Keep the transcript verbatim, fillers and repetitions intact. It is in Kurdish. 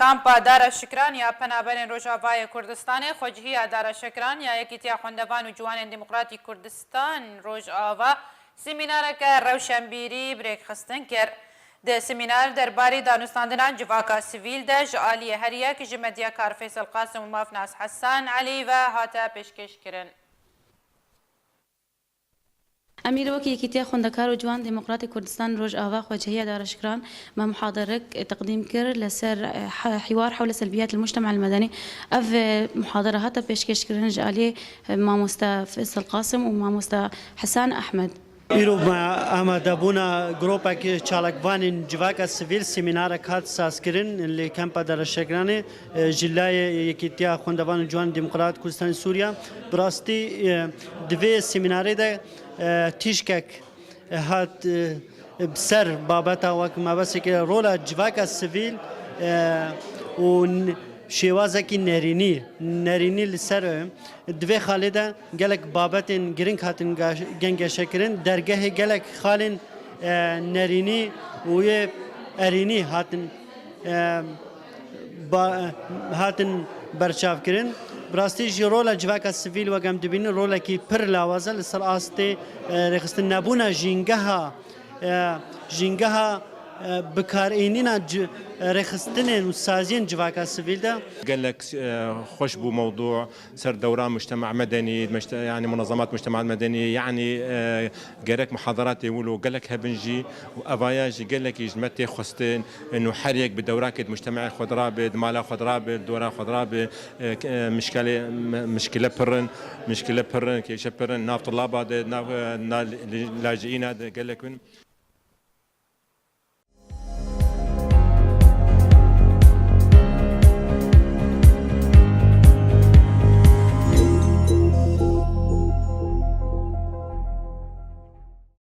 Kampa Dara Şikran ya Penaberên Rojavayê Kurdistanê, xwecihiya Dara Şikran ya Yekîtiya Xwendevan û Ciwanên Demokratîk Kurdistan Rojava, semînareke rewşenbîrî bi rêkxistin kir. Di semînar derbarî danûstandina civaka sivîl de ji aliyê her yek ji medyakar Feysel Qasim û Mafnas Hesan Elî ve hate pêşkêşkirin. Em îro wekî Yekîtiya Xwendekar û Ciwan Demokratê Kurdistan Rojava xwecihiya Dara Şikran me muhaderek teqdîm kir li ser, eh, he-, hîwar hewle selbiyat el-mujtema el-medenî. Ev, eh, muhadere hate pêşkêşkirin ji aliyê, eh, mamoste Feysel Qasim û mamoste Hesan Ehmed. Îro me amadebûna gropek çalakvanên civaka sivîl semînarek hat sazkirin li Kempa Dara Şikranê. E, ji layê Yekîtiya Xwendevan û Ciwan Demokrat Kurdistanê Sûriye, bi rastî, e, di vê semînarê de, e, tîşkek, e, hat, e, bi ser babeta wek me behsê kir, rola civaka sivîl, e, û n-, şêwazekî nerînî, nerînî li ser, e, di vê xalê de gelek babetên girîng hatin gaş-, gengeşekirin, dergehê gelek xalên, e, nerînî û yê erînî hatin, e, ba-, hatin berçavkirin. Bi rastî jî rola civaka sivîl wek em dibînin rolekî pir lawaz e li ser astê, e, rêxistin nebûna jîngeha, e, jîngeha, e, bikarînîna ci-, rêxistinên û saziyên civaka sivîl de. Gelek, e, xweş bû mewdû. Ser dewra mujtema medenî, meşte-, yanî munezemat mujtema medenî, yanî, e, gerek muhadaratê wilo gelek hebin jî û evaya jî gelekî ji me tê xwestin, û her yek bi dewrakê di mujtemê xwe de rabe, di mala xwe de rabe, di dora xwe de rabe, e, k-, e, mişkelê, me-, mişkile pir in, mişkile pir in, kêşe pir in, nav tulaba de, nav, e, na li-, li-, lajiyîna de gelek bin.